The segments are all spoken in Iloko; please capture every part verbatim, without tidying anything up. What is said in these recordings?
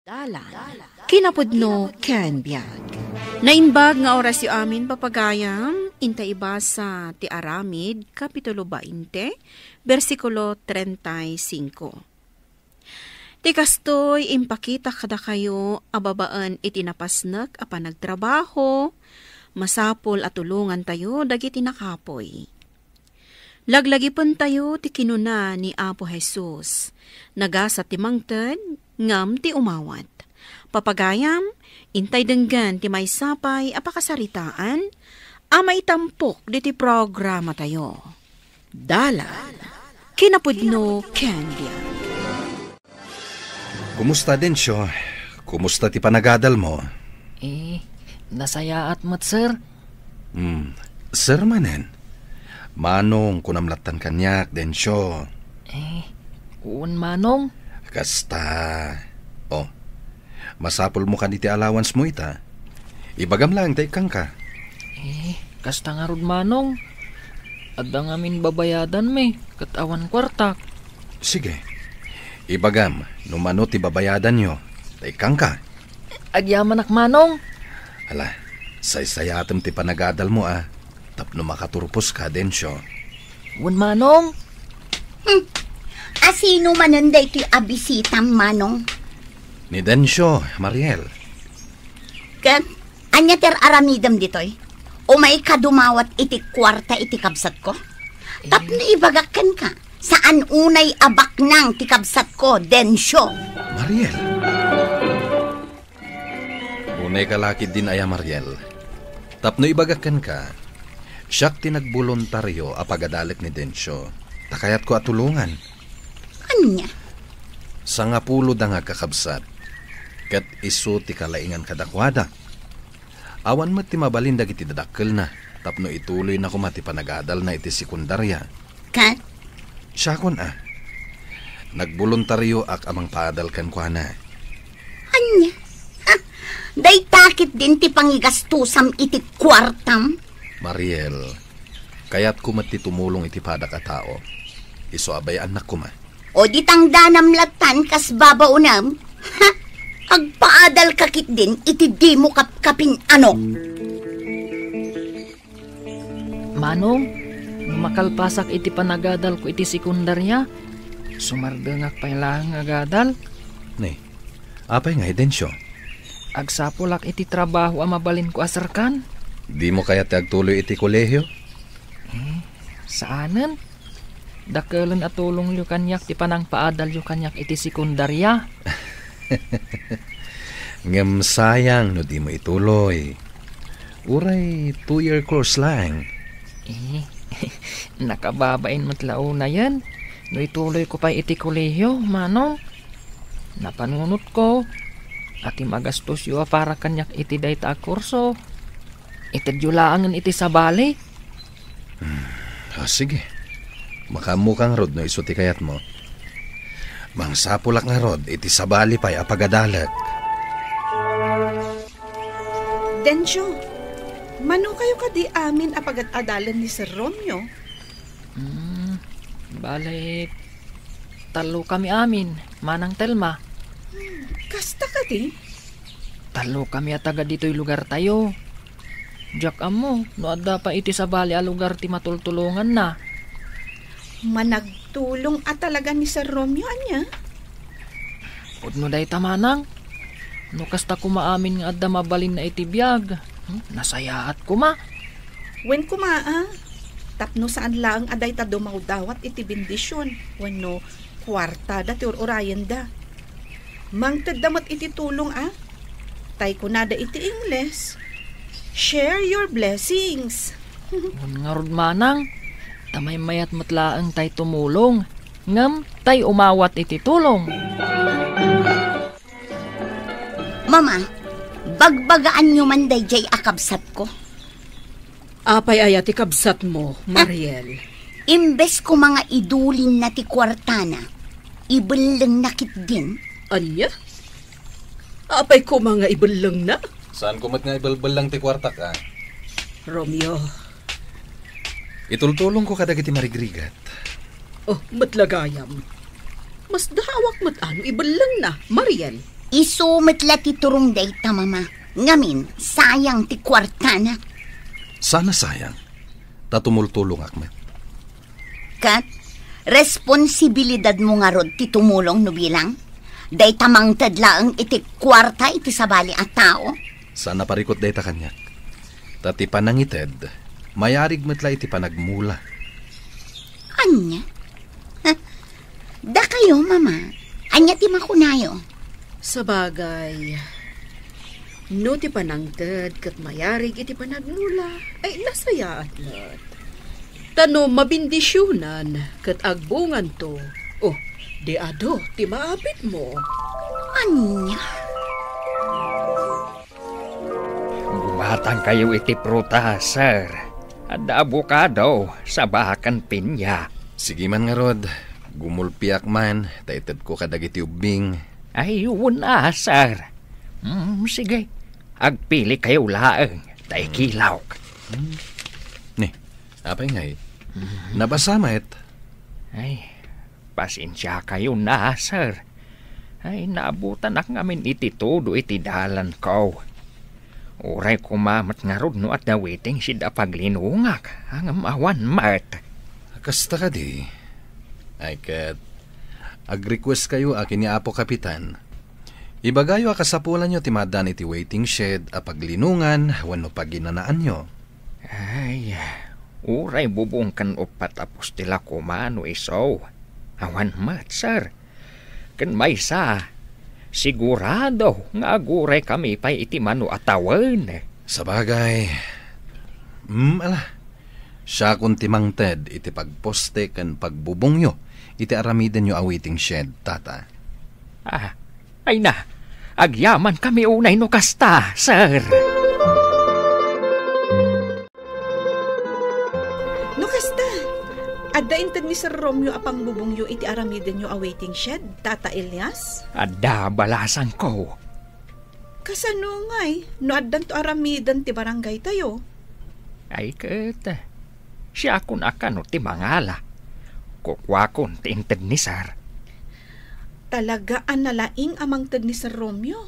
Dalan, kinapudno ken biag. Naimbag nga orasyo amin, papagayam, inta ibasa ti Aramid, Kapitulo bainte, bersikulo treinta y cinco. Ti kastoy, impakitak kadakayo a babaen iti napasnek a panagtrabaho, masapul a tulongantayo dagiti nakapuy. Laglagipentayo ti kinuna ni Apo Jesus, "Nagasat ti mangted, ngem ti umawat." Papagayam, intay denggen ti maysa pay a pakasaritaan a maitampok ditoy programatayo. Dalan, kinapudno ken biag. Kumusta, Dencio? Kumusta ti panagadalmo? Eh, nasayaat met, sir. Hmm, sir manen? Manong, kunam lattan kaniak, Dencio. Eh, wen, Manong. Kasta. Oh, masapulmo kadi ti allowance mo ita. Ibagam laeng ta ikkanka. Eh, kasta ngarud, Manong. Adda ngamin babayadanmi, ket awan kuartak. Sige. Ibagam no mano ti babayadanyo, ta ikkanka. Agyamanak, Manong. Ala, saysayaatem ti panagadalmo, a, tapno makaturposka, Dencio. Wen, Manong. Hmm. Asino manen daytoy a bisitam, Manong? Ni Dencio, Mariel. Ket ania ti ar-aramidem ditoy? Umayka dumawat iti kuarta iti kabsatko? Tapno ibagak kenka, saan unay a baknang ti kabsatko, Dencio. Mariel. Unayka la ketdin aya, Mariel. Tapno ibagak kenka, siak ti nagboluntario a pagadalek ni Dencio, ta kayatko a tulongan. Ania? Sangapulo da nga agkakabsat, ket isu ti kalaingan kadakuada. Awan met ti mabalin dagiti dadakkelna tapno ituloyna koma ti panagadalna iti sekundaria. Ket? Siakon a. Nagboluntarioak a mangpaadal kenkuana. Ania? Ha? Dayta ketdin ti pangigastosam iti kuartam? Mariel, kayatko met ti tumulong iti padak a tao. Isu a bay-annak koma. O di tangdanam lattan kas babaonam? Ha? Agpaadalka ketdin iti dimo kapkapin-ano? Manong, no makalpasak iti panagadalko iti sekundaria, sumardengak pay laeng nga agadal. Ni, apay ngay, Dencio? Agsapulak iti trabaho a mabalinko a serkan. Dimo kayat ti agtuloy iti kolehio? Eh, saanen. Dakelen a tulongyo kaniak ti panangpaadalyo kaniak iti sekundaria. Ngem sayang no dimo ituloy. Uray two-year course laeng. Eh, nakababain met la unayen no ituloyko pay iti kolehio, Manong. Napanunotko a ti magastosyo a para kaniak iti dayta a kurso, itedyo laengen iti sabali. Hmm, ah, sige. Makaammoka ngarud no isu ti kayatmo. Mangsapulak ngarud iti sabali pay a pagadalek. Dencio, mano kayo kadi amin a pagad-adalen ni Sir Romeo? Hmm, bale, tallo kami amin, Manang Telma. Hmm, kasta kadi? Tallo kami a taga ditoy lugartayo. Diak ammo no adda pay iti sabali a lugar ti matultulonganna. Managtulong a talaga ni Sir Romeo, ania? Pudno dayta, Manang. No kasta koma amin nga adda mabalinna iti biag, hmm, nasayaat koma. Wen koma, a, tapno saan laeng a dayta dumawdawat iti bendision wenno kuartada ti ur-urayenda. Mangtedda met iti tulong, a, tay kunada iti Ingles, "Share your blessings." Wen ngarud, Manang, ta maymayat met laeng tay tumulong, ngem tay umawat iti tulong. Mama, bagbagaanyo man daydiay a kabsatko. Apay aya ti kabsatmo, Mariel? Imbes koma nga idulinna ti kuartana, ibellengna ketdin. Ania? Apay koma nga ibellengna? Saan ko met nga ibelbelleng ti kuartak, a? Romeo. Itultulongko kadagiti marigrigat. Oh, met la gayam. Masdaawak met a no ibellengna, Mariel. Isu met la ti turong dayta, Mama. Ngamin, sayang ti kuartana. Sana sayang. Ta tumultulongak met. Ket, responsibilidadmo ngarud ti tumulong no bilang? Dayta mangted laeng iti kuarta iti sabali a tao? Sana parikut dayta kaniak. Ta ti panangited, mayarig met la iti panagmula. Ania? Dakayo, Mama, ania ti makunayo? Sabagay, no ti panangted ket mayarig iti panagmula, ay nasayaat met. Ta no mabendisyonan ket agbunganto, oh, di adu ti maapitmo. Ania? Gumatangkayo iti prutas, sir. Adda abokado, saba ken pinya. Sige man ngarud, gumulpiak man, ta itedko kadagiti ubbing. Ay, wen a, sir. Mm, sige, agpili kayo laeng, ta ikilawk. Hmm. Ni, apay ngay? Mhm. Nabasa met? Ay, pasensiakayo na, sir. Ay, naabutanak ngamin iti tudo iti dalanko. Uray koma met ngarud no adda waiting shed a paglinongak, ngem awan met. Kasta kadi? Ay ket, ag-request kayo a ken ni Apo Kapitan. Ibagayo a kasapulanyo ti maaddaan iti waiting shed a paglinongan wenno paginanaanyo. Ay, uray bubong ken uppat a poste la koma no isu. Awan met, sir. Ken maysa, sigurado nga aguraykami pay iti mano a tawen. Sabagay, mm, ala, siakon ti mangted iti pagposte ken pagbubongyo iti aramidenyo a waiting shed, Tata. Ah, ay na, agyamankami unay no kasta, sir. No kasta, adda inted ni Sir Romeo a pangbubongyo iti aramidenyo a waiting shed, Tata Elias? Adda, balasangko. Kasano ngay no addanto aramiden ti barangaytayo? Ay ket, siakon a kano ti mangala. Kukuakon ti inted ni Sir. Talaga a nalaing a mangted ni Sir Romeo.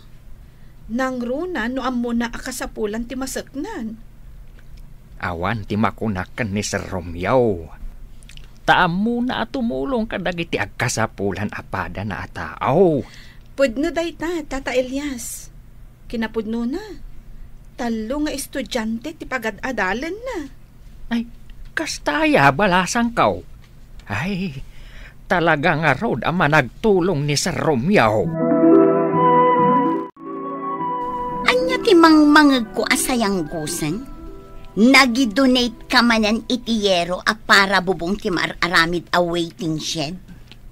Nangruna no ammona a kasapulan ti maseknan. Awan ti makunak ken ni Sir Romeo. Ta ammona a tumulong kadagiti agkasapulan a padana a tao. Pudno dayta, Tata Elias. Kinapudnona, tallo nga estudiante ti pagad-adalenna. Ay, kasta aya, balasangko. Ay, talaga ngarud a managtulong ni Sir Romeo. Ania ti mangmangegko a sayanggosen? Nagidonate ka manen iti yero a para bubong ti mar-aramid a waiting shed?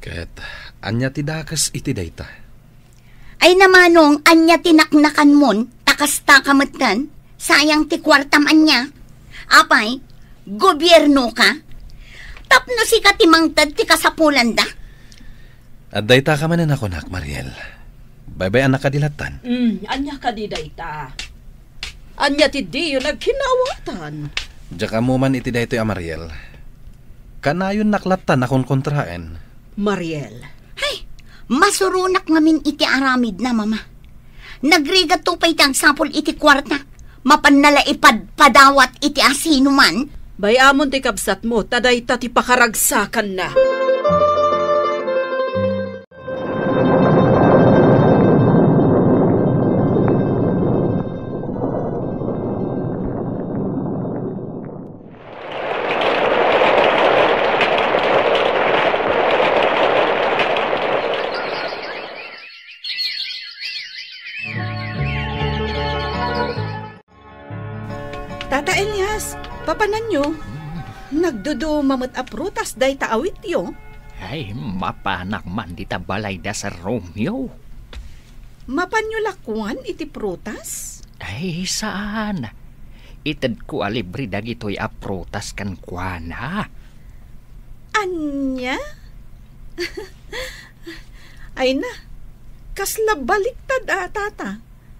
Ket ania ti dakes iti dayta? Ay, namanong, ania ti naknakanmon? Ta kasta ka metten? Sayang ti kuartam ania? Apay, gobierno ka? Tapno sika ti mangted ti kasapulanda? Adda ita ka manen a kunak, Mariel. Baybay-anak kadi lattan? Mm, ania kadi dayta? Ania ti diyo nagkinnaawatan? Diak ammo man iti daytoy a Mariel. Kanayonnak lattan a konkontraen. Mariel. Hay, masuronak ngamin iti aramidna, Mama. Nagrigatto pay ti agsapul iti kuarta. Mapanna la ipadpadawat iti asinoman. Bay-amon ti kabsatmo, ta dayta ti pakaragsakanna. Tata Elias, papananyo? Nagduduma met a prutas dayta awityo. Ay, mapanak man dita balay da Sir Romeo. Mapanyo la kuan iti prutas? Ay, saan. Itedko a libre dagitoy a prutas kenkuana. Ania? Ay na, kasla baliktad a, Tata.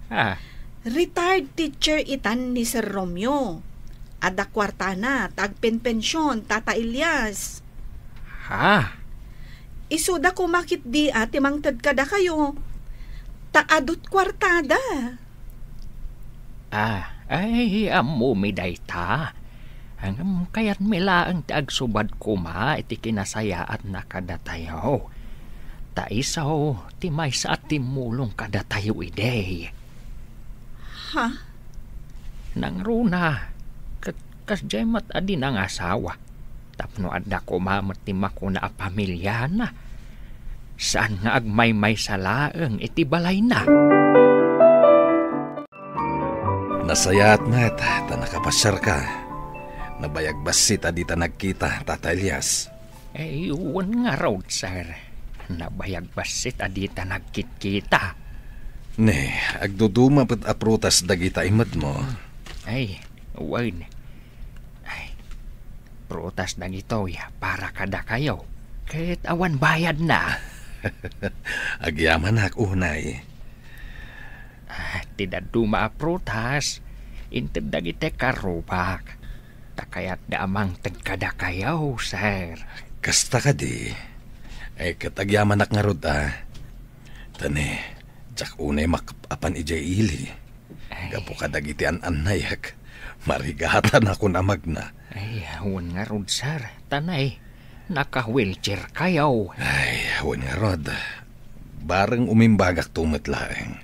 Ah. Retired teacher itan ni Sir Romeo. Adda kuartana, ta agpenpension, Tata Elias. Ha? Isuda koma ketdi a ti mangted kadakayo. Ta adut kuartada. Ah, ay, ammomi dayta. Ngem kayatmi laeng ti agsubad koma iti kinasayaatna kadatayo. Ta isu ti maysa a timmulong kadatayo idi. Ha? Nangruna, ket kasdiay met a di nangasawa. Tapno adda koma met ti makuna a pamiliana. Saan nga agmaymaysa laeng iti balayna. Nasayaat met ta nakapasiarka. Nabayag bassit a dita nagkita, Tata Elias. Ay, wen ngarud, sir. Nabayag bassit a dita nagkitkita. Ne, agduduma met a prutas dagita imedmo. Ay, wen. Ay, prutas dagitoy para kadakayo. Ket awan bayadna. Agyamanak unay. Ah, ti dadduma a prutas, inted dagiti karrubak. Ta kayatda a mangted kadakayo, sir. Kasta kadi? Ay, ket agyamanak ngarud, a. Ta ne, diak unay makap-apan idiay ili. Ay. Gapu kadagiti an-annayek, marigatanakon a magna. Ay, wen ngarud, sir. Ta ne, naka-wheelchair kayo. Ay, wen ngarud. Bareng umimbagakto met laeng.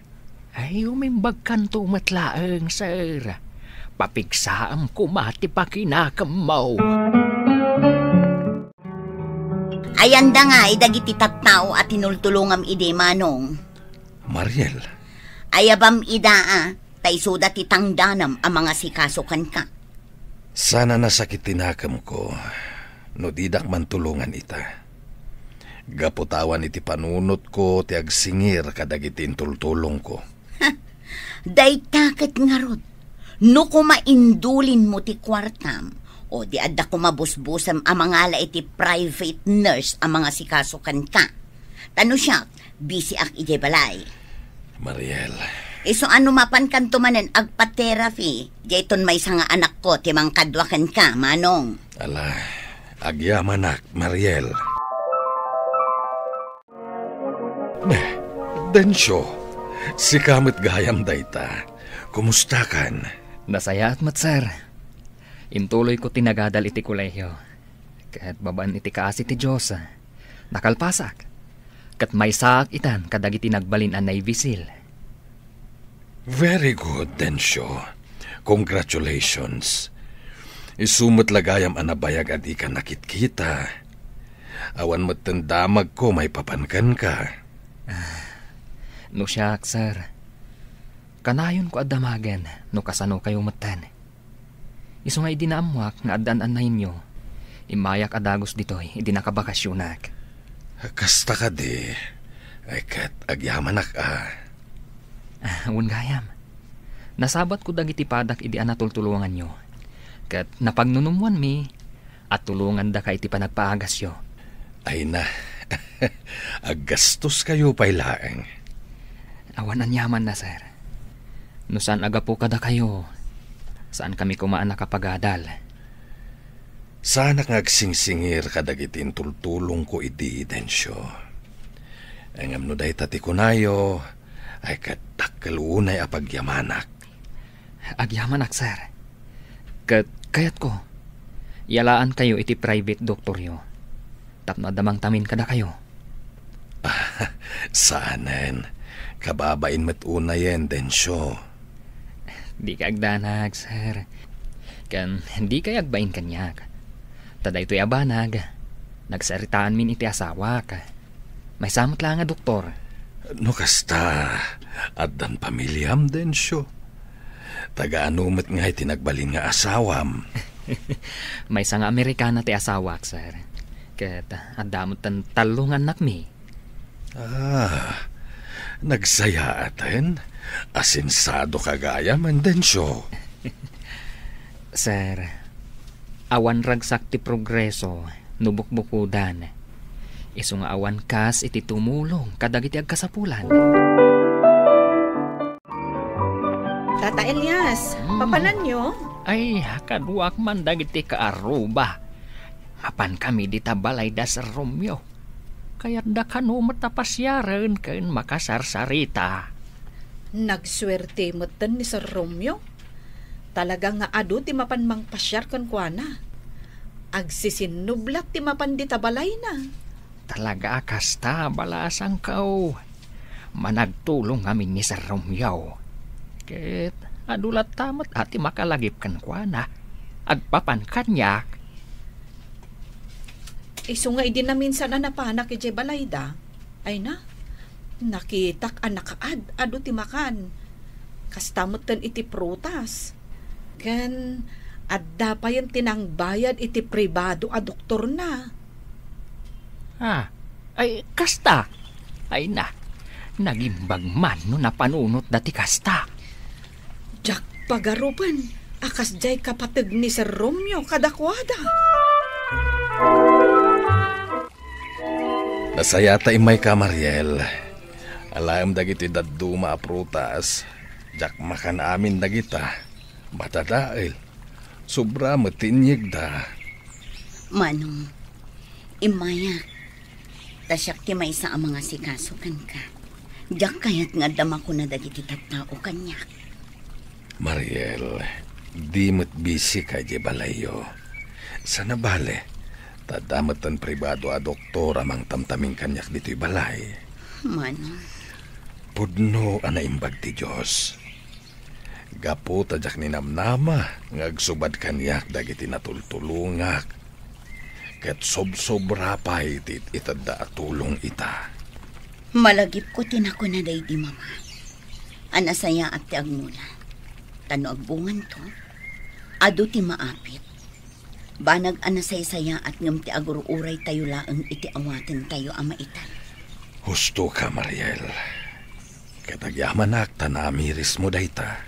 Ay, umimbagkanto met laeng, sir. Papigsaam koma ti pakinakemmo. Ayanda nga dagiti tattao a tinultulongam idi, Manong. Mariel. Ayabam ida, a, ta isuda ti tangdanam a mangasikaso kenka. Saan a nasakit ti nakemko no didak mantulongan ita. Gapu ta awan iti panunotko ti agsingir kadagiti intultulongko. Dayta ket ngarud, no koma indulinmo ti kuartam, o di adda koma busbusem a mangala iti private nurse a mangasikaso kenka. Ta no siak, bisiak idiay balay. Mariel. Isu a no mapankanto manen agpa-therapy, dayton maysa nga anakko ti mangkadua kenka, Manong. Ala, agyamanak, Mariel. Beh, Dencio, sika met gayam dayta. Kumustakan? Nasayaat met, sir. Intuloyko ti nagadal iti kolehio. Ket babaen iti kaasi ti Dios, nakalpasak. Ket maysaak itan kadagiti nagbalin a Navy SEAL. Very good, Dencio. Congratulations. Isu met la gayam a nabayag a dika nakitkita. Awan metten damagko maipapan kenka. Ah, no siak, sir, kanayonko a damagen no kasanokayo metten. Isu nga idi naammoak nga addan annayenyo, immayak a dagus ditoy idi nakabakasionak. Kasta kadi, ay ket agyamanak a. Ah, wen gayam. Nasabatko dagiti padak idi a natultulonganyo. Ket napagnunummoanmi a tulongandaka iti panagpaagasyo. Ay na, aggastoskayo pay laeng. Awan aniamanna, sir. No saan a gapu kadakayo, saankami koma a nakapagadal. Saanak nga agsingsingir kadagiti intultulongko idi, Dencio. Ngem no dayta ti kunayo, ay ket dakkel unay a pagyamanak. Agyamanak, sir. Ket kayatko, yalaankayo iti private doktoryo tapno adda mangtamin kadakayo. Saanen. Kababain met unayen, Dencio. Dika agdanag, sir. Ken dikay agbain kaniak. Ta daytoy a banag, nagsaritaanmin iti asawak. Maysa met la nga doktor. No kasta, addan pamiliam, Dencio? Taga ano met ngay ti nagbalin nga asawam? Maysa nga Amerikana ti asawak, sir. Ket adda met tallo nga annakmi. Ah, nagsayaaten? Asensadoka gayam, Dencio. Sir, awan ragsak ti progreso no bukbukodan. Isu nga awan kas iti tumulong kadagiti agkasapulan. Tata Elias, Hmm. papananyo? Ay, kaduak man dagiti kaarruba. Mapankami dita balay da Sir Romeo. Kayatda kano met a pasiaren ken makasarsarita. Nagsuerte metten ni Sir Romeo. Talaga nga adu ti mapan mangpasiar kenkuana. Agsisinnublat ti mapan dita balayna. Talaga a kasta, balasangko. Managtulong ngamin ni Sir Romeo. Ket adu latta met a ti makalagip kenkuana. Agpapan kaniak. Isu nga idi naminsan a napanak idiay balayda, ay na, nakitak a nakaad adu ti makan. Kasta metten iti prutas. Ken adda payen ti nangbayad iti pribado a doktorna. Ah, ay, kasta. Ay na, nagimbag man no napanunotda ti kasta. Diak pagarupen a kasdiay kapateg ni Sir Romeo kadakuada. Nasayaat ta immayka, Mariel. Alaem dagiti dadduma a prutas. Diak makan amin dagita. Madadael. Sobra met ti inyegda. Manong, immayak. Ta siak ti maysa a mangasikaso kenka. Diak kayat nga adda makuna dagiti tattao kaniak. Mariel, di met bisika idiay balayyo. Sana bale, ta adda metten pribado a doktor a mangtamtamin kaniak ditoy balay. Manong. Pudno a naimbag ti Dios. Gapu ta diak ninamnama nga agsubad kaniak dagiti natultulongak, ket sobsobra pay ti it-itedda a tulong ita. Malagipko ti nakuna daydi mama a nasayaat ti agmula. Ta no agbunganto, adu ti maapit. Banag a nasaysayaat ngem ti agur-uraytayo laeng iti awatentayo a maitan. Husto ka, Mariel. Ket agyamanak ta naamirismo dayta.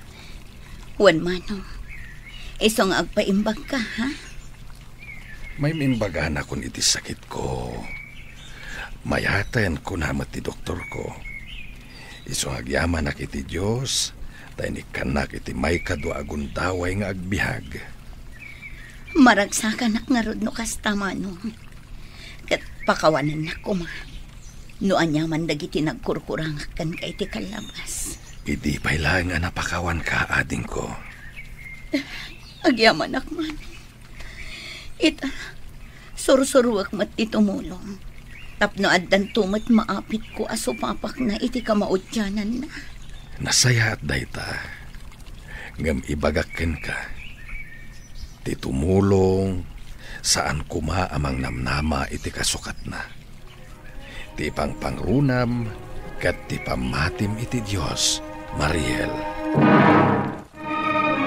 Wen, Manong. Isu nga agpaimbagka, ha? Maimimbaganakon iti sakitko. Mayaten, kuna met ti doktorko. Isu nga agyamanak iti Dios, ta inikkannak iti maikadua a gundaway nga agbiag. Maragsakanak ngarud no kasta, Manong. Ket pakawanennak koma no aniaman dagiti nagkurkurangak kenka iti kallabas. Idi pay laeng a napakawanka, adingko. Agyamanak, Manong. Ita, sursuruek met ti tumulong. Tapno addanto met maapitko a supapakna iti kamaudiananna. Nasayaat dayta. Ngem ibagak kenka, ti tumulong, saan koma a mangnamnama iti kasukatna. Ti pangpangrunam ket ti pammatim iti Dios, Mariel.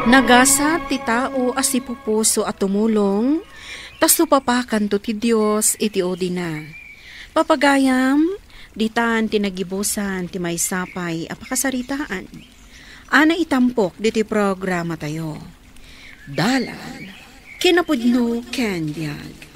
Nagasat ti tao a sipupuso a tumulong, ta supapakanto ti Dios iti udina. Papagayam, ditan ti nagibusan ti maysa pay a pakasaritaan a naitampok ditoy programatayo. Dalan, kinapudno ken biag.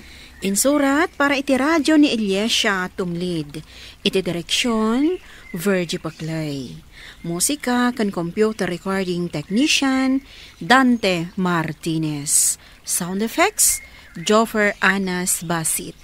Insurat para iti radio ni Iglesia Tumlid. Iti direksion, Virgie Paclay. Musika ken computer recording technician, Dante Martinez. Sound effects, Joffer Anas Basit.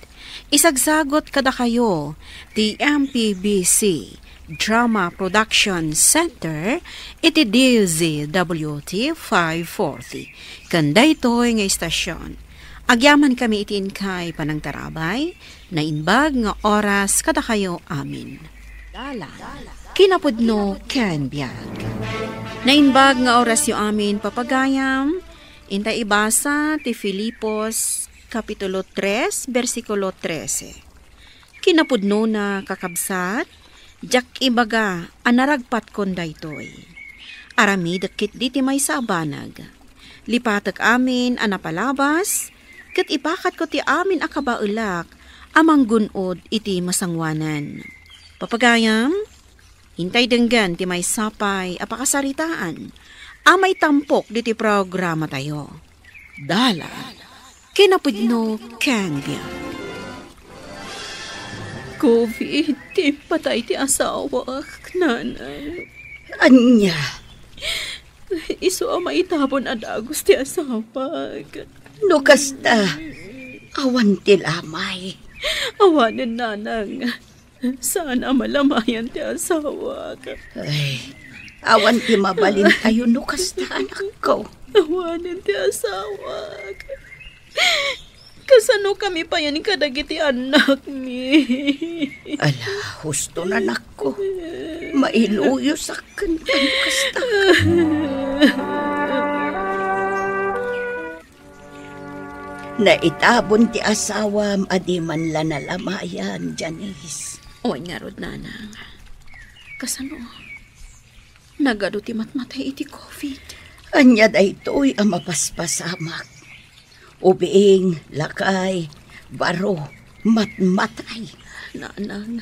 Isagsagot kadakayo ti M P B C Drama Production Center iti D Z W T five forty. Ken daytoy nga istasyon, agyamankami iti inkay panangtarabay, naimbag nga oras kadakayo amin. Dalan, kinapudno ken biag. Naimbag nga orasyo amin, papagayam, inta ibasa ti Filipos, Kapitulo tres, bersikulo trese. Kinapudnona, kakabsat, diak ibaga a naragpatkon daytoy. Aramidek ketdi ti maysa a banag. Lipatek amin a napalabas, ket ipakatko ti amin a kabaelak a manggun-od iti masangoanan. Papagayam, intay denggen ti maysa pay a pakasaritaan a maitampok diti programatayo. Dalan, kinapudno ken biag. Covid ti impatay ti asawak, nanang. Ania? Isu a maitabon a dagus ti asawak. No kasta, awan ti lamay. Awanen, nanang. Saan a malamayan ti asawak. Ay, Awan ti mabalintayo no kasta, anakko. Awanen ti asawak. Kasano kami payen kadagiti annakmi? Ala, husto, anakko. Mailuyosak kenka no kasta. Naitabon ti asawam a di man la nalamayan, Janice. Wen ngarud, nanang. Kasano? Nagadu ti matmatay iti covid. Ania daytoy a mapaspasamak? Ubing, lakay, baro, matmatay. Nanang.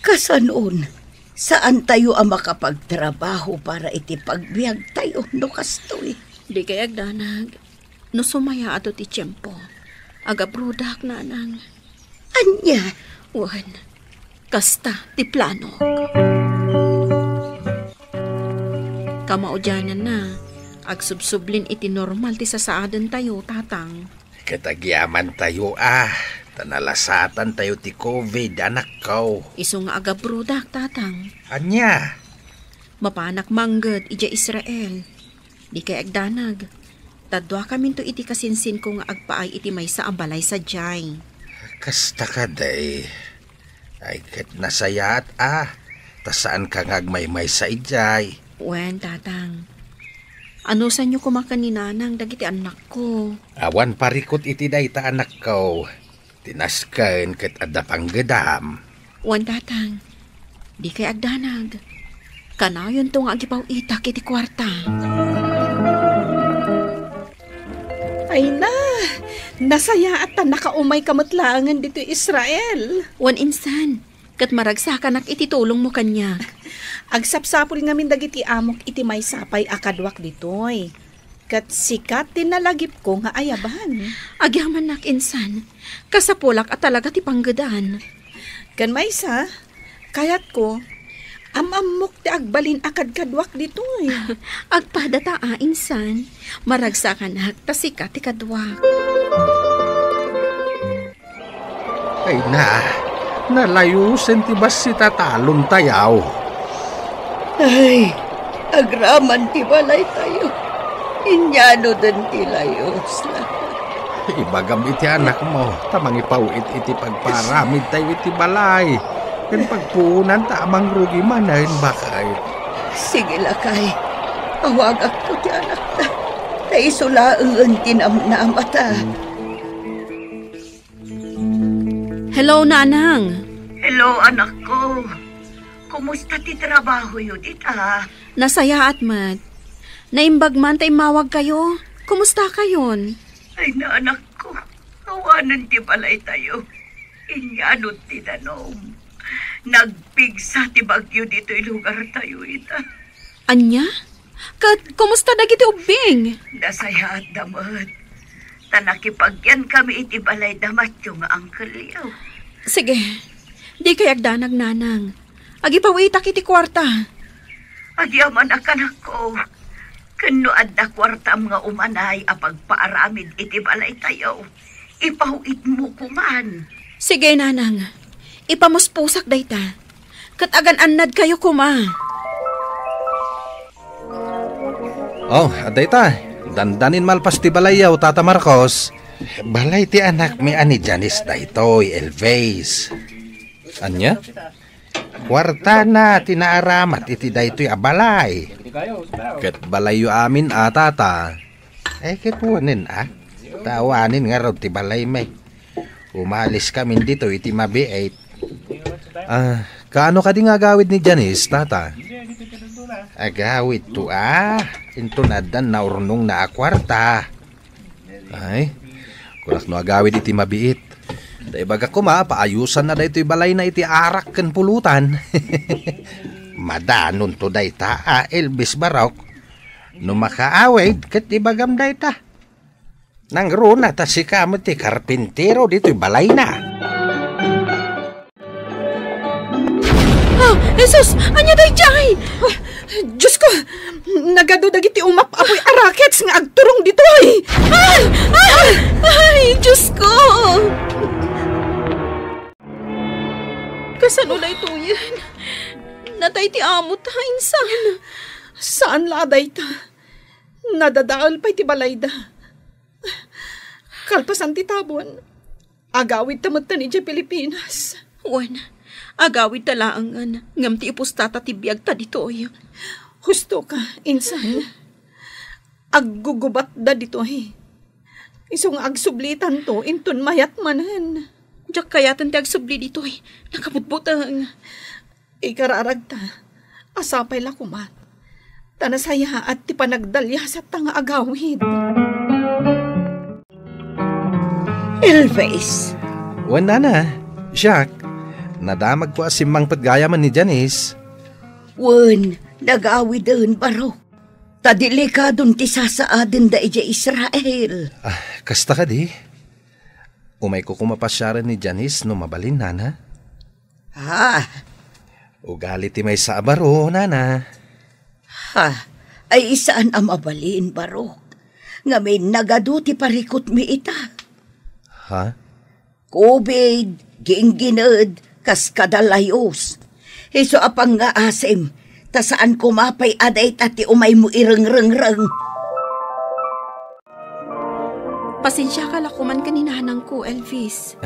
Kasanon, saantayo a makapagtrabaho para iti pagbiagtayo no kastoy? Dikay agdanag. No sumayaat ti tiempo, agabrodak, nanang. Ania? Wen, kasta ti planok. Kamaudiananna, agsubsublin iti normal ti sasaadentayo, tatang. Ket agyamantayo a, ta nalasatantayo ti covid, anakko. Isu nga agabrodak, tatang. Ania? Mapanak mangged idiay Israel. Dikay agdanag. Ta duakaminto iti kasinsinko nga agpaay iti maysa a balay sadiay. Kasta kadi. Ay, ket nasayaat a, ta saanka nga agmaymaysa idiay. Wen, tatang. Anusanyo koma ken ni nanang dagiti annakko. Awan parikut iti dayta, anakko. Ti nasken ket adda panggedam. Wen, tatang. Dikay agdanag. Kanayonto nga agipaw-itak iti kuarta. Ay na, nasayaat ta nakaumayka met laengen ditoy Israel. Wen, insan, ket maragsakanak iti tulongmo kaniak. Agsapsapul ngamin dagiti amok iti maysa pay a kaduak ditoy. Ket sika ti nalagipko nga ayaban. Agyamannak, insan, kasapulak a talaga ti panggedan. Ken maysa, kayatko, am-ammok ti agbalin a kadkaduak ditoy. Agpadata a, insan, maragsakanak ta sika ti kaduak. Ay na, nalayosen ti bassit a talontayo. Ay, agraman ti balaytayo. Inyanoden ti layos. Ibagam iti anakmo, ta mangipaw-it iti pagparamidtayo iti balay. Ken pagpuonanta a mangrugi manen, baket. Sige, lakay. Awagakto ti anakta. Ta isu laengen ti namnamata. Hello, Nanang. Hello, anakko. Kumusta ti trabahoyo dita? Nasayaat met. Naimbag man ta immawagkayo. Kumusta kayon? Ay na, anakko. Awanen ti balaytayo. Inyano ti danom. Nagpigsa ti bagyo ditoy lugartayo ita. Ania? Ket kumusta dagiti ubbing? Nasayaatda met. Ta nakipagyankami iti balay da Matyo nga angkelyo. Sige. Dikay agdanag, Nanang. Agipawitak iti kuarta. Agyamanak, anakko. Ken no adda kuartam nga umanay a pagpaaramid iti balaytayo, ipaw-itmo koman. Sige, Nanang. Ipamuspusak dayta. Ket agan-annadkayo koma. Oh, adda ita. Dandanin malpas ti balayyo, Tata Marcos. Balay ti anakmi a ni Janice daytoy, Elvis. Ania? Kuartana ti naaramat iti daytoy a balay. Ket balayyo amin a, Tata. Eh, ket wanen a. Ta awanen ngarud ti balaymi. Umaliskamin ditoy iti mabiit. Ah, kaano kadi nga agawid ni Janice, Tata? Agawidto a. Inton addan naurnongna a kuarta. Ay, kunak no agawid iti mabiit. Ta ibagak koma, paayusanna daytoy balayna iti arak ken pulutan. Madanonto dayta a, Elvis Barok. No makaawid, ket ibagam dayta. Nangruna ta sika met ti karpintero ditoy balayna. Ah, Jesus! Ania daydiay? Ah, Diosko! Nagadu dagiti umap-apoy a rockets nga agturong ditoy! Ah! Ah! Ay, Diosko! Kasano daytoyen? Natay ti amo ta, insan. Saan la a dayta. Nadadael pay ti balayda. Kalpasan ti tabon, agawidta metten idiay Pilipinas. Wen, agawidta laengen, ngem ti ipustata ti biagta ditoy. Husto ka, insan. Aggugubatda ditoy. Isu nga agsublitanto inton mayat manen. Diak kayaten ti agsubli ditoy. Nakabutbuteng. Ikararagta a sapay la koma ta nasayaat ti panagdaliasatta nga agawid. Elvis. Wen, nana. Siak, nadamagko a simmangpet gayamen ni Janice. Wen, nagawiden, barok. Ta delikadon ti sasaadenda idiay Israel. Ah, kasta kadi? Umayko koma pasiaren ni Janice no mabalin, nana? Ah. Ugali ti maysa a baro, nana. Ha, ay saan a mabalin, barok. Ngamin, nagadu ti parikutmi ita. Ha? Kubid, ginggined, kas kada layus. Isu a pangngaasim, ta saan koma pay a dayta ti umaymo irengrengreng. Pasensiaka la koman ken ni nanangko, Elvis.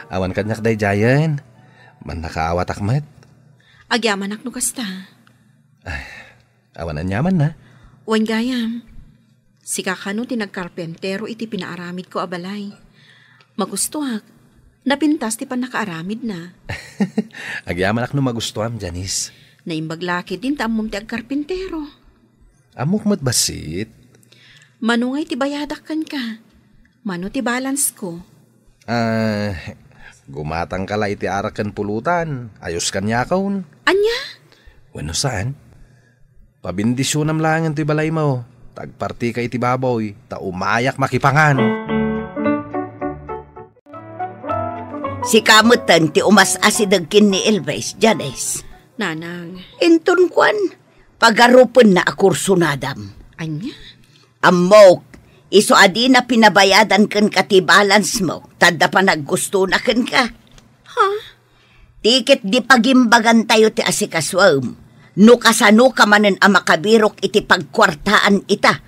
Awan kaniak daydiayen. Mannakaawatak met. Agyamanak no kasta. Ay, awan aniamanna. Wen gayam. Sika kano ti nagkarpentero iti pinaaramidko a balay. Magustoak. Napintas ti pannakaaramidna. Agyamanak no magustoam, Janice. Naimbag la ketdin ta ammom ti agkarpentero. Ammok met bassit. Mano ngay ti bayadak kenka? Mano ti balance ko? Ah, gumatangka la iti arak ken pulutan. Ayos kaniakon. Ania? Wenno saan? Pabendisionam laengen ti balaymo. Tagpartika iti baboy, ta umayak makipangan. Sika metten ti umas-asideg ken ni Elvis, Janice. Nanang. Inton kuan, pagarupenna a kursunadam. Ania? Ammok, isu a dina pinabayadan kenka ti balance mo, ta adda panaggustona kenka. Ha? Ti ket di pagimbagantayo ti asikasuem, no kasanoka manen a makabirok iti pagkuartaan ita.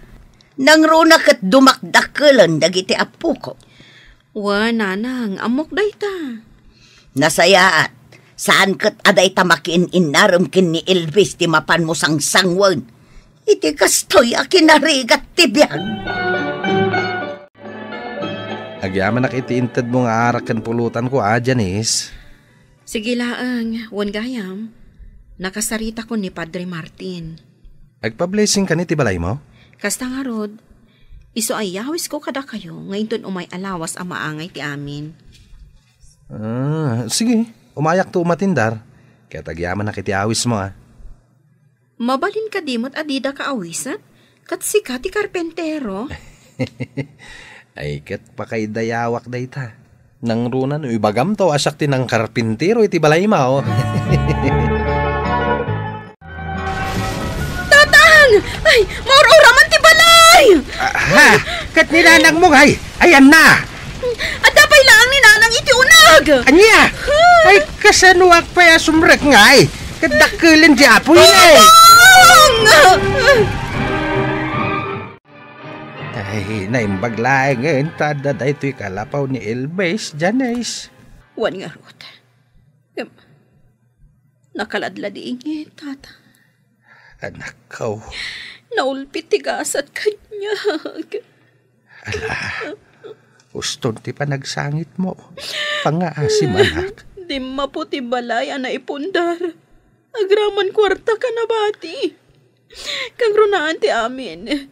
Nangruna ket dumakdakkelen dagiti appoko. Wa, nanang, ammok dayta. Nasayaat, saan ket a dayta makiin-innarem ken ni Elvis ti mapanmo sangsangwen. Iti kastoy a kinarigat ti biag. Agyamanak iti intedmo nga arak ken pulutanko, a, Janice. Sige laeng, wen gayam, nakasaritakon ni Padre Martin. Agpa-blessing kani ti balaymo? Kasta ngarud, isu a iyawisko kadakayo nga inton umay a lawas a maangay ti amin. Ah, sige, umayakto umatindar. Ket agyamanak iti awismo, a. Mabalin kadi met a dida kaawisan? Ket sika ti karpentero? Ay, ket pakaidayawak dayta. Nangruna no ibagamto a siak ti nangkarpintero iti balaymo. Tatang! Ay, maur-uraman ti balay! Aha! Ket ni nanangmo ngay, ayanna? Adda pay laeng ni nanang iti uneg! Ania? Ay, kasanoak pay a sumrek ngay? Ket dakkelen ti apoy, eh. Tatang! Ay, naimbag laengen ta adda daytoy kalapaw ni Elvis, Janice. Wen ngarud. Em, nakaladladingit, Tata. Anakko. Naulpit ti gasat kaniak. Ala, uston ti panagsangitmo. Pangngaasim, anak. Dimmapo ti balay a naipundar. Agraman kuarta ka nabati. Kangrunaan ti amin.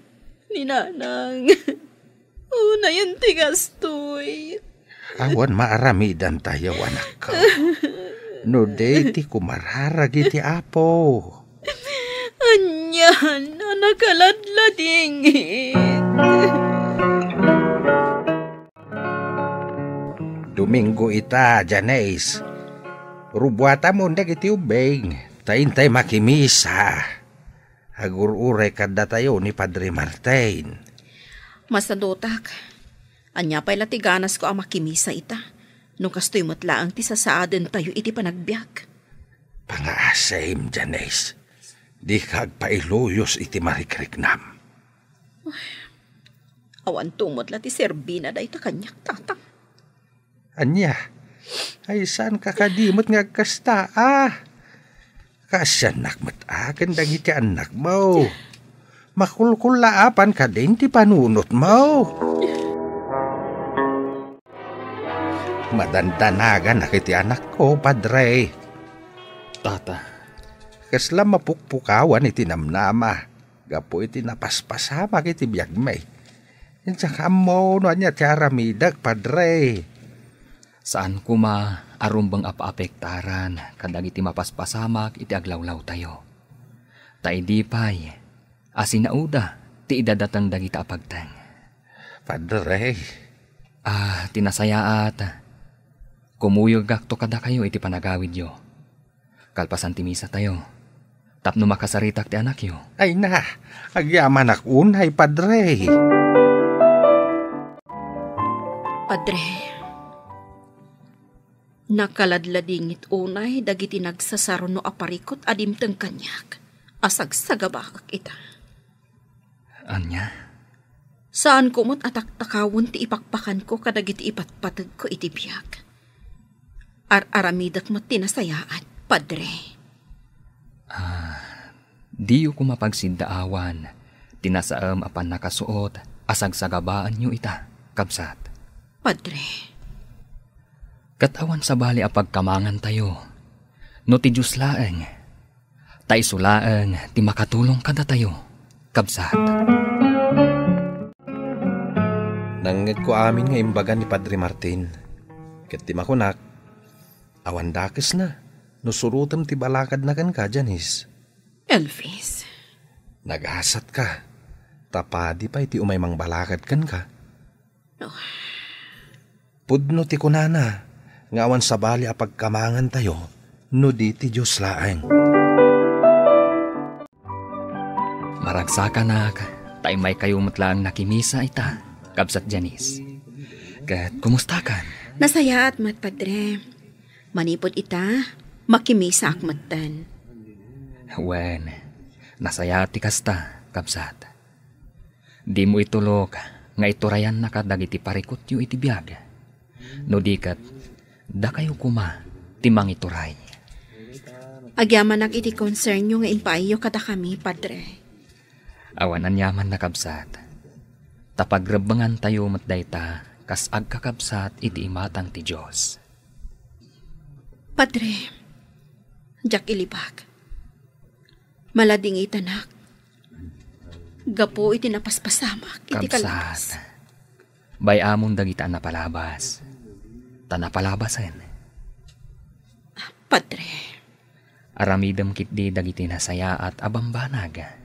Ni nanang. Unayen ti gastoy. Awan maaramidantayo, anakko. No di ti kumararag iti Apo. Anian a nakaladladingit. Domingo ita, Janice. Rubuatam uneg iti ubbing, ta intay makimisa. Agur-uray kaddatayo ni Padre Martin. Masadutak. Ania pay la ti ganasko a makimisa ita, no kastoy met laeng ti sasaadentayo iti panagbiag? Pangngaasim, Janice. Dika agpailuyos iti marikriknam. Awan tumod la ti serbina dayta kaniak, Tatang. Ania? Ay, saan ka kadi met nga agkasta, a? Kaasiannak met a ken dagiti annakmo. Makulkullaapan kadin ti panunotmo. Madandanaganak iti anakko, Padre. Tata. Kasla mapukpukawan iti namnama gapu iti napaspasamak iti biagmi. Diak ammo no ania ti aramidek, Padre. Saan koma a rumbeng a paapektaran kadagiti mapaspasamak iti aglawlawtayo. Ta idi pay a sinauda ti idadateng dagita a pagteng. Padre. Ah, ti nasayaat, kumuyegakto kadakayo iti panagawidyo. Kalpasan ti misatayo, tapno makasaritak ti anakyo. Ay na, agyamanak unay, Padre. Padre, nakaladladingit unay dagiti nagsasaruno a parikut a dimteng kaniak a sagsagabaek ita. Ania? Saanko met a taktakawen ti ipakpakanko kadagiti ipatpategko iti biag. Ar-aramidek met ti nasayaat, Padre. Ah, diyo koma pagsiddaawan ti nasaem a pannakasuot a sagsagabaenyo ita, kabsat. Padre. Ket awan sabali a pagkamangantayo no ti Dios laeng. Ta isu laeng ti makatulong kadatayo, kabsat. Nangngegko amin nga imbaga ni Padre Martin, ket ti makunak, awan dakesna no surotem ti balakadna kenka, Janice. Elvis. Nagasatka, ta padi pay ti umay mangbalakad kenka. Oh. Pudno ti kunana nga awan sabali a pagkamangantayo no di ti Dios laeng. Maragsakanak, ta immaykayo met laeng nakimisa ita, kabsat Janice. Ket kumustakan? Nasayaat met, Padre. Manipud ita, makimisaak metten. Wen, nasayaat ti kasta, kabsat. Dimo itulok nga iturayanna kadagiti parikutyo iti biag. No di ket, dakayo koma ti mangituray. Agyamanak iti konsernyo nga impaayyo kadakami, Padre. Awan aniaman, nakabsat. Ta pagrebbengantayo met dayta kas agkakabsat iti imatang ti Dios. Padre, diak ilibak. Maladingitanak gapu iti napaspasamak iti Kabsat, kalabas. Bay-amon dagita a napalabas. Ta napalabasen. Padre. Aramidem ketdi dagiti nasayaat a bambanag.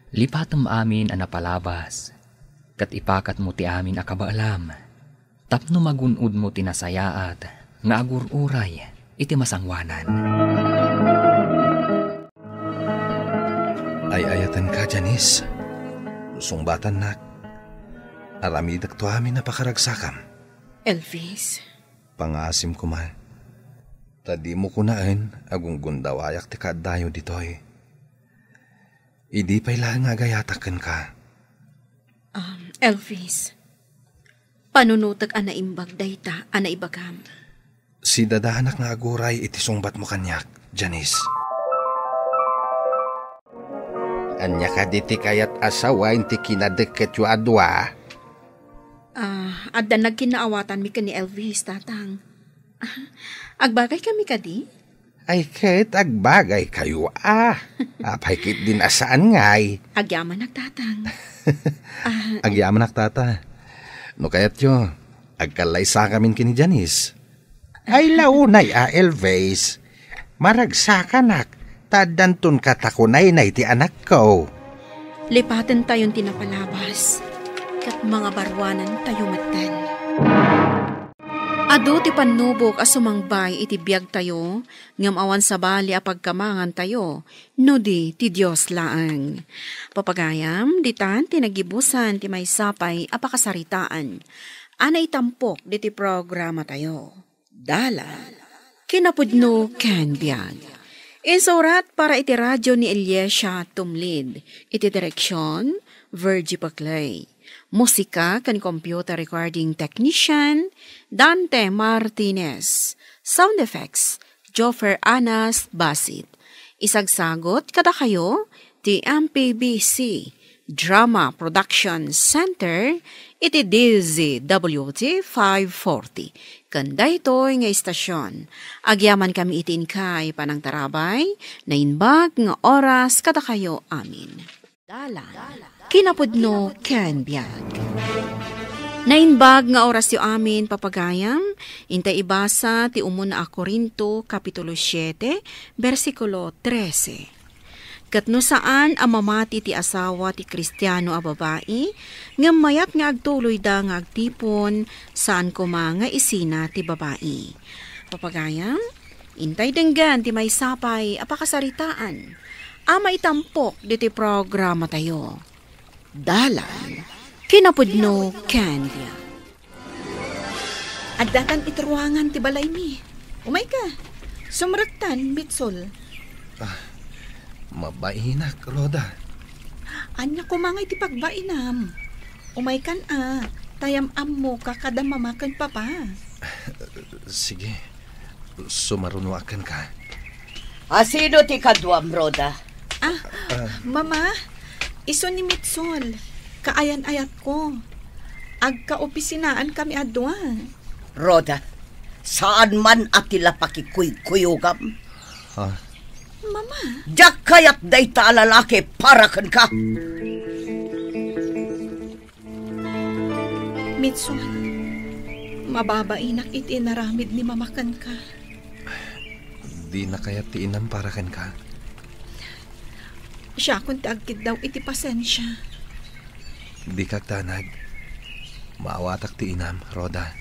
Lipatem amin a napalabas, ket ipakatmo ti amin a kabaelam. Tapno magun-odmo ti nasayaat nga agur-uray iti masangoanan. Ay-ayatenka, Janice. Sungbatannak, aramidekto amin a pakaragsakam. Elvis. Pangaasim koma. Ta dimo kunaen a gunggundawayak ti kaaddayo ditoy. Idi pay laeng nga agayatak kenka. Um, Elvis. Panunotek a naimbag dayta a naibagam. Sidadanak nga aguray iti sungbatmo kaniak, Janice. Ania kadi ti kayat a sawen ti kinadeketyo a dua? Ah, adda nagkinnaawatanmi ken ni Elvis, Tatang. Ah, agbagay kami kadi? Ay, ket agbagay kayo, ah. Apay ket din a saan ngay? Agyamanak, Tatang. Ah, Agyamanak, Tata. No kayatyo, agkallaysakamin ken ni Janice. Ay, launay a, Elvis. Maragsakanak, ta addanton katakunaynay ti anakko. Lipatentayon ti napalabas, ket mangabaruanantayo metten. Adu ti pannubok a sumangbay iti biagtayo, ngem awan sabali a pagkamangantayo, no di ti Dios laeng. Papagayam, ditan ti nagibusan ti maysa pay a pakasaritaan a naitampok diti programatayo. Dalan, kinapudno ken biag. Insurat para iti radio ni Eliesa Tumlid. Iti direksion, Virgie Paclay. Musika ken computer recording technician, Dante Martinez. Sound effects, Joffer Anas Basit. Isagsagot kadakayo ti M P B C Drama Production Center iti D Z W T five forty. Ken daytoy nga istasion, agyamankami iti inkay panangtarabay, naimbag nga oras kadakayo amin. Dalan, kinapudno ken biag. Naimbag nga orasyo amin, papagayam, intay ibasa ti umuna a Corinto, Kapitulo siete, bersikulo trese. Ket no saan a mamati ti asawa ti Kristiano a babai, ngem mayat nga agtuloyda nga agtipon, saan koma nga isina ti babai. Papagayam, intay denggen ti maysa pay a pakasaritaan a maitampok ditoy programatayo. Dalan, kinapudno ken biag. Addatan iti ruangan ti balaymi. Umayka. Sumrektan, Mitsul. Ah, mabainak, Rhoda. Ania koma ngay ti pagbainam? Umaykan a, ta yam-ammoka kada mama ken papa. Sige, sumarunoak kenka. A, sino ti kaduam, Rhoda? Ah, Ah. Mama, isu ni Mitsul, kaayan-ayatko. Agkaopisinaan kami a dua. Rhoda, saan man a ti la pakikuykuyogam. Ha? Mama. Diak kayat dayta a lalaki para kenka. Mitsul, mababainak iti inaramid ni Mama kenka. Dina kayat ti inam para kenka? Siakon ti agkiddaw iti pasensia. Dika agdanag. Maawatak ti inam, Rhoda.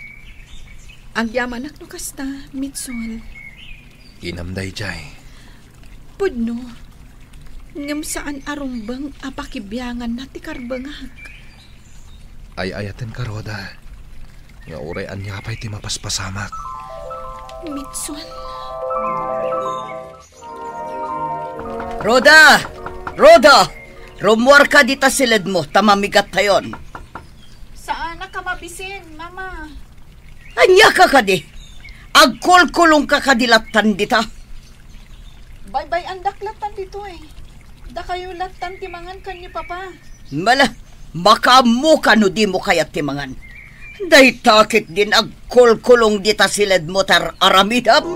Agyamanak no kasta, Mitsul. Inam daydiay. Pudno. Ngem saan a rumbeng a pakibianganna ti karbengak. Ay-ayatenka, Rhoda, nga uray ania pay ti mapaspasamak. Mitsul. Rhoda! Rhoda! Rummuarka dita siledmo ta mamigattayon. Saanak a mabisin, Mama. Ania ka kadi? Agkulkulong ka kadi lattan dita? Baybay-andak lattan ditoy. Dakayo lattan ti mangan ken ni Papa. Mala, makaammoka no dimo kayat ti mangan. Dayta ketdin agkulkulong dita siledmo ti ar-aramidem.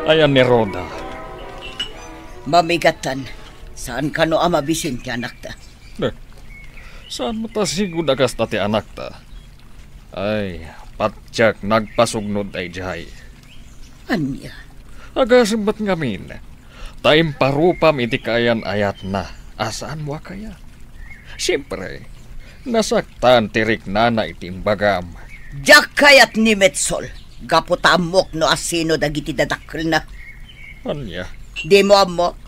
Ayan ni Rhoda. Mamigattan, saan kano a mabisin ti anakta? Eh, saan met a sigud a kasta ti anakta? Ay, patiek nagpasugnod daydiay. Ania? Agasem met ngamin, ta imparupam iti kaayan-ayatna a saanmo a kayat. Siempre, nasaktan ti riknana iti imbagam. Diak kayat ni Metsol, gapu ta ammok no asino dagiti dadakkelna. Ania? Dimo ammo?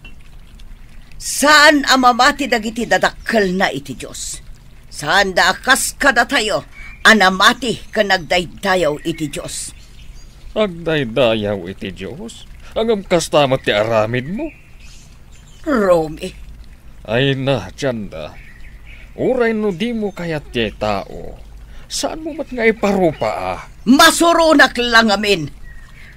Saan a mamati dagiti dadakkelna iti Dios. Saanda a kas kadatayo a namati ken agdaydayaw iti Dios. Agdaydayaw iti Dios? Ngem kasta met ti aramidmo? Romy. Ay na, Tianda. Uray no dimo kayat ti tao, saanmo met nga iparupa a? Masuronak la ngamin.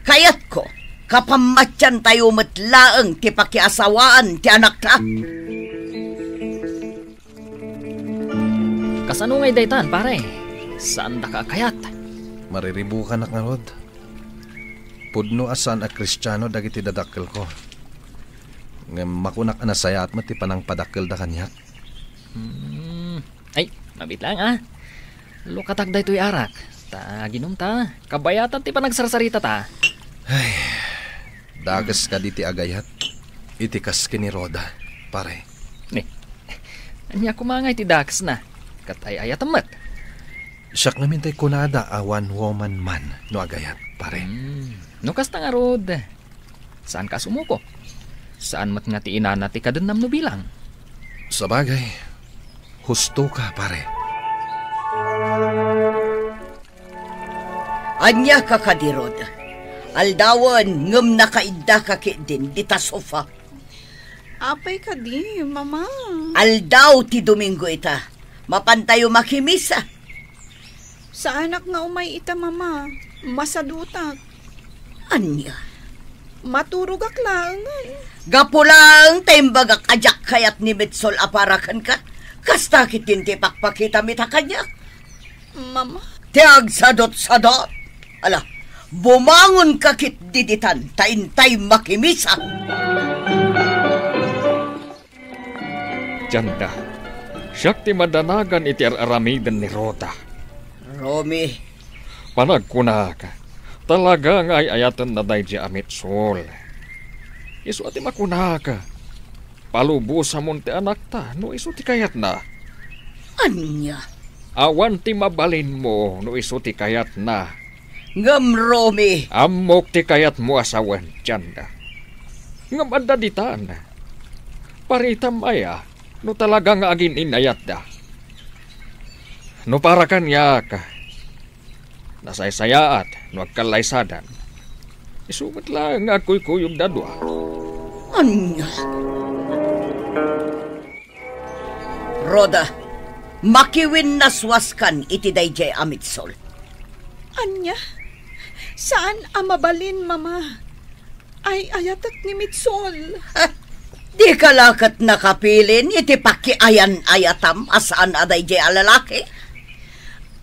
Kayatko, kapammatiantayo met laeng ti pakiasawaan ti anakta. Kasano ngay daytan, pare? Saandaka a kayat? Mariribukanak ngarud. Pudno a saan a Kristiano dagiti dadakkelko. Ngem makunak a nasayaat met ti panangpadakkelda kaniak. Hmm. Ay, mabiit laeng, a. Lukatak daytoy arak. Ta aginum ta, kabayatan ti panagsarsarita ta. Ay, dakes kadi ti agayat iti kas ken ni Rhoda, pare. Ni, ania koma ngay ti dakesna? Ket ay-ayatem met. Siak ngamin tay kunada a one woman man no agayat, pare. Hmm. No kasta ngarud, saanka a sumuko? Saan met nga ti inana ti kadennam no bilang? Sabagay, husto ka, pare. Ania ka kadi, Rod? Aldawen, ngem nakaiddaka ketdin dita sofa. Apay kadi, Mama? Aldaw ti Domingo ita. Mapantayo makimisa. Saanak nga umay ita, Mama. Masadutak. Ania? Maturogak laengen. Gapu laeng ta imbagak a diak kayat ni Mitsol a para kenka. Kasta ketdin ti pakpakitam ita kaniak. Mama. Ti agsadutsadut. Ala, bumangonka ketdi ditan ta intay makimisa. Janda, siak ti madanagan iti ar-aramiden ni Rhoda. Romy. Panagkunak, talaga nga ay-ayatenna daydiay a Mitsol. Isu a ti makunak, palubosamon ti anakta no isu ti kayatna. Ania? Awan ti mabalinmo no isu ti kayatna. Ngem, Romy. Ammok ti kayatmo a sawen, Janda. Ngem adda ditan. Paritam aya no talaga nga agin-inayatda. No para kaniak, nasaysayaat no agkallaysadan. Isu met laeng nga agkuykuyogda a dua. Ania? Rhoda, makiwinnaswaskan iti daydiay a Mitsol. Ania? Saan a mabalin, Mama. Ay-ayatek ni Mitsol. Dika la ket nakapilin iti pakiayan-ayatam a saan a daydiay a lalaki?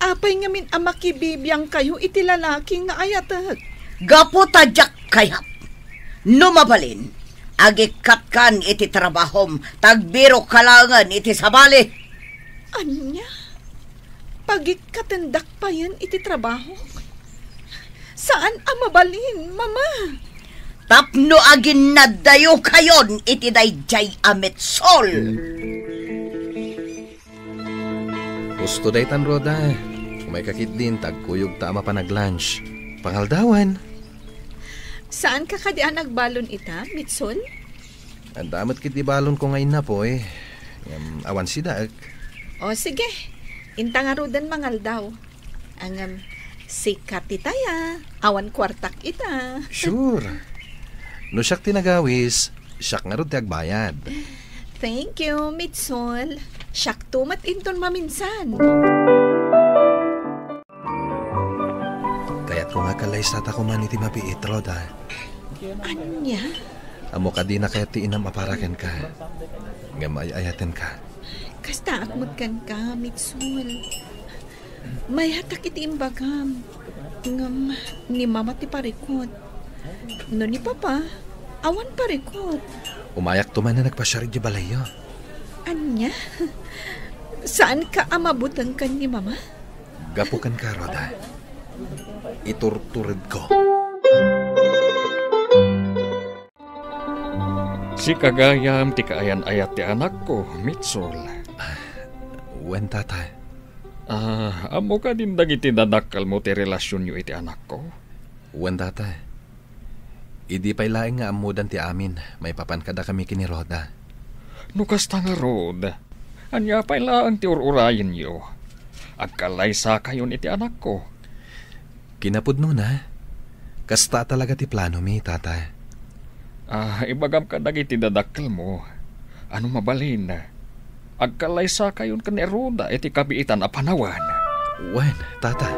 Apay ngamin a makibibiangkayo iti lalaki nga ayatek? Gapu ta diak kayat. No mabalin, agikkatkan iti trabahom, ta agbirokka laengen iti sabali. Ania? Pagikkatendak payen iti trabahok? Saan a mabalin, Mama. Tapno aginnaddayokayon iti daydiay a Mitsol. Husto daytan, Rhoda. Umayka ketdin ta agkuyogta a mapan ag-lunch. Pangaldawen. Saanka kadi a nagbalon ita, Mitsol? Adda met ketdi balonko nga innapoy. Ngem awan sidaek. O, sige. Inta ngaruden mangaldaw. Ngem, sika ti taya. Awan kuartak ita. Sure. No siak ti nagawis, siak ngarud ti agbayad. Thank you, Mitsol. Siakto met inton maminsan. Kayatko nga agkallaysata koman iti mabiit, Rhoda. Ania? Ammok a dina kayat ti inam a para kenka. Ngem ay-ayatenka. Kastaak met kenka, Mitsol. Mayat iti imbagam. Ngem ni Mama ti parikut. No ni Papa, awan parikut. Umayakto man a nagpasiar idiay balayyo. Ania? Saanka a mabuteng ken ni Mama? Gapu kenka, Rhoda. Iturturedko. Sika gayam ti kaayan-ayat ti anakko, Mitsol. Ah, wen, Tata. Ah, ammo kadin dagiti dadakkelmo ti relasionyo iti anakko? Wen, Tata. Idi pay laeng nga ammodan ti amin, maipapan kadakami ken ni Rhoda. No kasta ngarud, ania pay laeng ti ur-urayenyo? Agkallaysakayon iti anakko. Kinapudnona, kasta talaga ti planomi, Tata. Ah, ibagam kadagiti dadakkelmo. Ano mabalin, agkallaysakayon ken ni Rhoda iti kabiitan a panawen. Wen, Tata.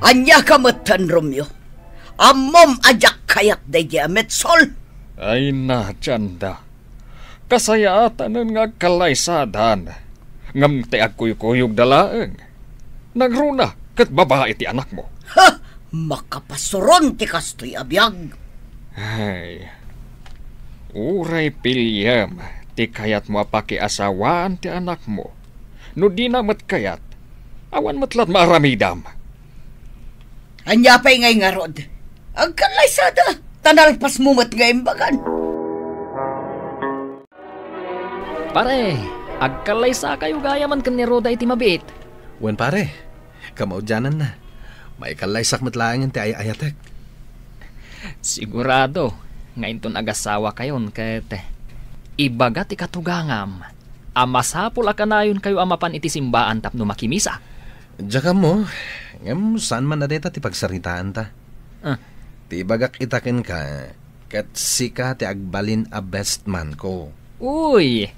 Ania ka metten, Romeo? Ammom a diak kayat daydiay a Mitsol? Ay na, Janda. Kasayaatanen nga agkallaysadan. Ngem ti agkuykuyogda laeng. Nangruna ket babai ti anakmo. Ha! Makapasuron ti kastoy a biag. Ay, uray piliem ti kayatmo a pakiasawaan ti anakmo. No dina met kayat, awan met laeng maaramidam. Ania pay ngay ngarud? Agkallaysada, ta nalpasmo met nga imbagan. Pare, agkallaysakayo gayamen ken ni Rhoda iti mabiit. Wen, pare, kamaudiananna. Maikallaysak met laengen ti ay-ayatek. Sigurado nga inton agasawakayon ket ibaga ti katugangam a masapul a kanayonkayo a mapan iti simbaan tapno makimisa. Diak ammo, ngem saan man a dayta ti pagsaritaanta. Ah. Ti ibagak ita kenka, ket sika ti agbalin a best man ko. Uy!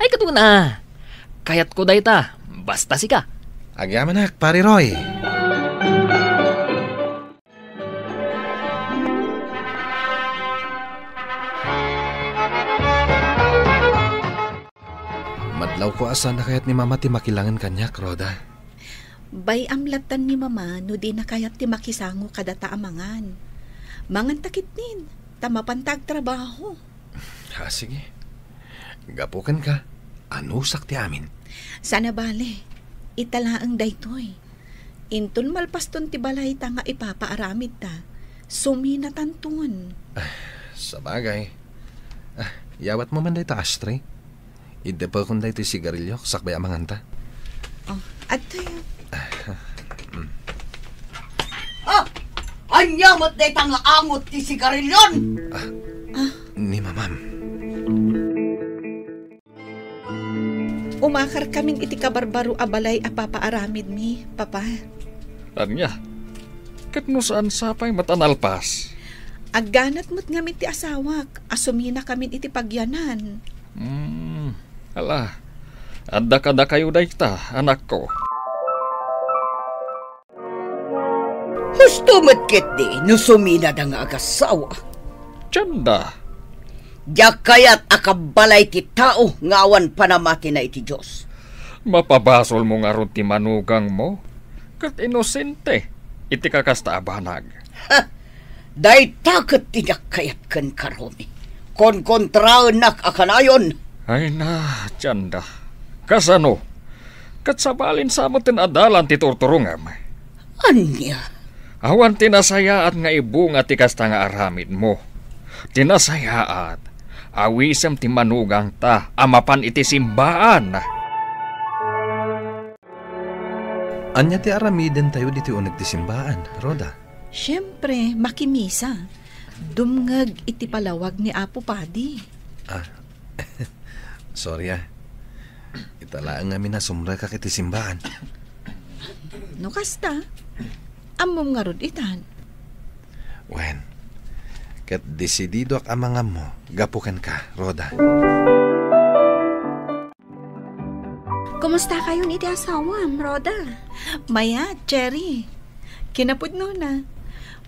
Ay, katuna! Kayatko dayta, basta sika. Agyamanak, Pare Roy. Madlawko a saan a kayat ni Mama ti makilangen kaniak, Rhoda. Bay-am latta ni Mama no dina kayat ti makisango kadata a mangan. Manganta ketdin, ta mapanta agtrabaho. Ah, sige. Gapu kenka, anusak ti amin. Saan a bale, ita laeng daytoy. Inton malpaston ti balayta nga ipapaaramidta, suminatanton. Ah, sabagay. Ah, yawatmo man dayta ashtray. Iddepekon daytoy sigarilio, sakbay a manganta. Oh, adtoy. Ah, mm. Ah! Ania met dayta nga angot ti sigarilyon? Ah, Ah. Ni Mamam. Umakarkamin iti kabarbaro a balay a papaaramidmi, Papa. Ania? Ket no saan sapay met a nalpas? Agganat met ngamin ti asawak a suminakamin iti pagyanan. Hmm, ala, adda kadakayo dayta, anakko. Husto met ketdi no suminada nga agasawa. Dianda. Diak kayat a kabbalay ti tao nga awan panamatina iti Dios. Mapabasolmo ngarud ti manugangmo, ket inosente iti kakasta a banag. Ha! Dayta ket ti diak kayat kenka, Romy. Konkontraennak a kanayon. Ay na, Dianda. Kasano? Ket sabalin sa met ti adalan ti turturongam. Ania? Awan ti nasayaat nga ibunga ti kasta nga aramidmo. Ti nasayaat, awisem ti manugangta a mapan iti simbaan. Ania ti aramidentayo ditoy uneg ti simbaan, Rhoda? Siempre, makimisa. Dumngeg iti palawag ni Apo Padi. Ah, sorry, ah. Ita laeng ngamin a sumrekak iti simbaan. No kasta, ammom ngarud itan. Wen, ket desididoak a mangammo gapu kenka, Rhoda. Kumusta kayon iti asawam, Rhoda? Mayat, Cherry. Kinapudnona,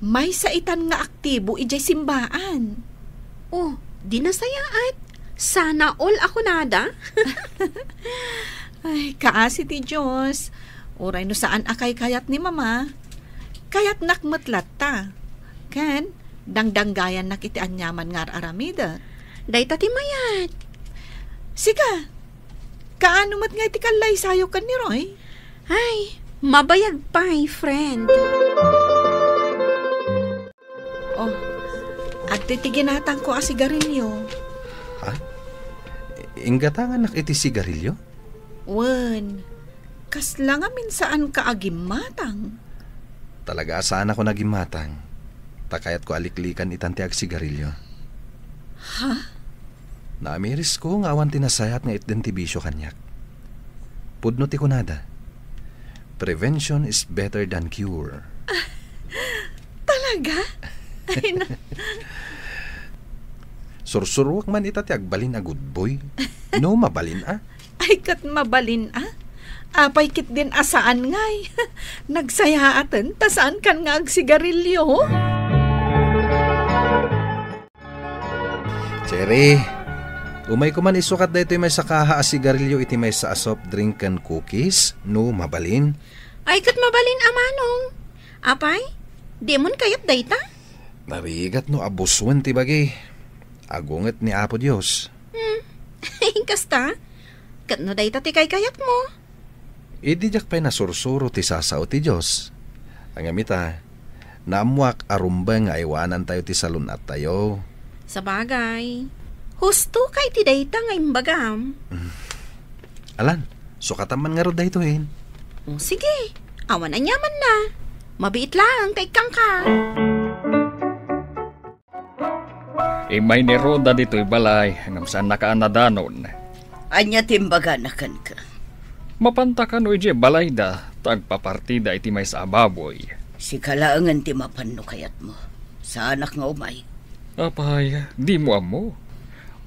maysa itan nga aktibo idiay simbaan. Oh, di nasayaat. Sana all a kunada. Ay, kaasi ti Dios. Uray no saan a kaykayat ni Mama, kayatnak met latta. Ken, dangdanggayannak iti aniaman nga ar-aramidek. Dayta ti mayat. Sika, kaano met nga iti kallaysayo ken ni Roy? Ay, mabayag pay, friend. Oh, adtoy ti ginatangko a sigarilyo. Ha? Inggatangannak iti sigarilyo? Wen, kasla ngamin saanka a gimmatang? Talaga a saanakon a gimmatang, ta kayatko a liklikan itan ti agsigarilyo. Ha? Naamirisko nga awan ti nasayaat nga itden ti bisio kaniak. Pudno ti kunada, "Prevention is better than cure." Talaga? Ay, na- Sursuruak man ita ti agbalin a good boy. No, mabalin a. Ay, ket mabalin a. Apay ketdin a saan ngay? Nagsayaaten ta saankan nga agsigarilyo. Cherry, umayko man isukat daytoy maysa kaha a sigarilyo iti maysa a soft drink ken cookies, no mabalin. Ay, ket mabalin a manong. Apay, dimon kayat dayta? Narigat no abusuen ti bagi. Agunget ni Apo Dios. Hmm. Kasta? Ket no dayta ti kaykayatmo? Idi diak pay nasursuro ti sasao ti Dios. Ngem ita, naammoak a rumbeng nga aywanantayo ti salun-attayo. Sabagay, husto kay ti dayta nga imbagam. Mm. Alan, sukatam man ngarud daytoyen. O, sige. Awan aniamanna. Mabiit laeng ta ikkangka. Immay ni Rhoda ditoy balay, ngem saannaka a nadanon. Ania ti imbagana kenka? Mapanta kano idiay balayda, Ta agpapartida iti maysa a baboy. Sika laengen ti mapan no kayatmo. Saanak nga umay. Apay, dimo ammo.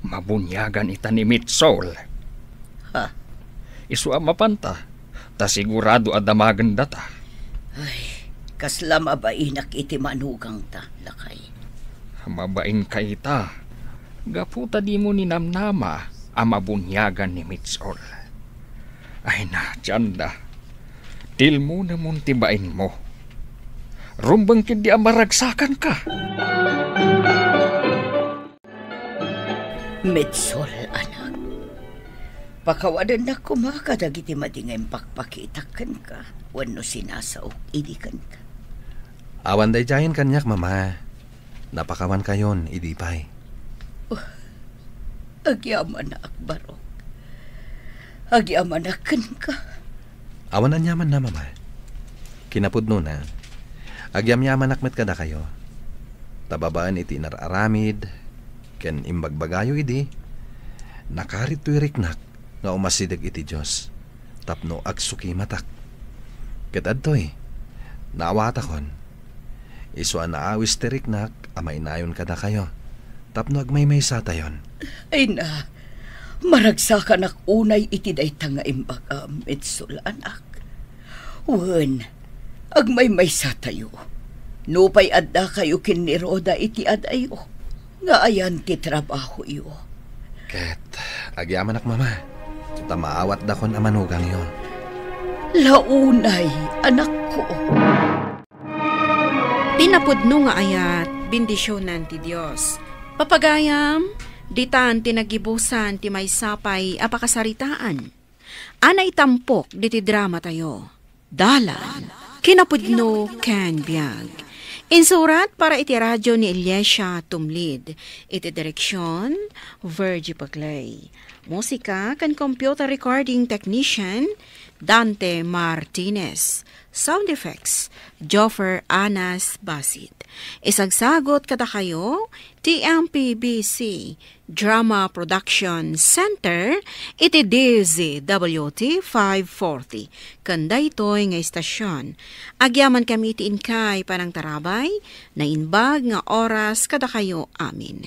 Mabuniagan ita ni Mitsol. Ha? Isu a mapanta, ta sigurado a damagendata. Ay, kasla mabainak iti manugangta, lakay. Mabainka ita, gapu ta dimo ninamnama a mabuniagan ni Mitsol. Ay na, Janda. Tilmonemon ti bainmo. Rumbeng ketdi a maragsakanka. Mitsol, anak. Pakawanennak koma kadagiti madi nga impakpakitak kenka wenno sinasaok idi kenka. Awan daydiayen kaniak, Mama. Napakawankayon idi pay. Oh, agyamanak, Barok. Agyamanak kenka. Awan aniamanna, Mama. Kinapudnona, agyamyamanak met kadakayo. Ta babaen iti inar-aramid ken imbagbagayo idi, nakarit toy riknak nga umasideg iti Dios tapno agsukimatak. Ket adtoy, naawatakon, isu a naawis ti riknak a mainayon kadakayo tapno agmaymaysatayon. Ay na, maragsakanak unay iti dayta nga imbagam, Mitsol, anak. Wen, agmaymaysatayo. Nupay addakayo ken ni Roda iti adayo, nga ayan ti trabahoyo. Ket agyamanak, Mama, ta maawatdakon a manugangyo. Launay, anakko. Ti napudno nga ayat, bendisionan ti Dios. Papagayam, ditan ti nagibusan ti maysa pay a pakasaritaan a naitampok diti dramatayo. Dalan, kinapudno ken biag. Insurat para iti radio ni Eliasia Tumlid. Iti direksion, Virgie Paclay. Musika ken computer recording technician, Dante Martinez. Sound effects, Joffer Anas Basit. Isagsagot kadakayo ti M P B C Drama Production Center iti D Z W T five forty. Ken daytoy nga istasion, agyamankami iti inkay panangtarabay, naimbag nga oras kadakayo amin.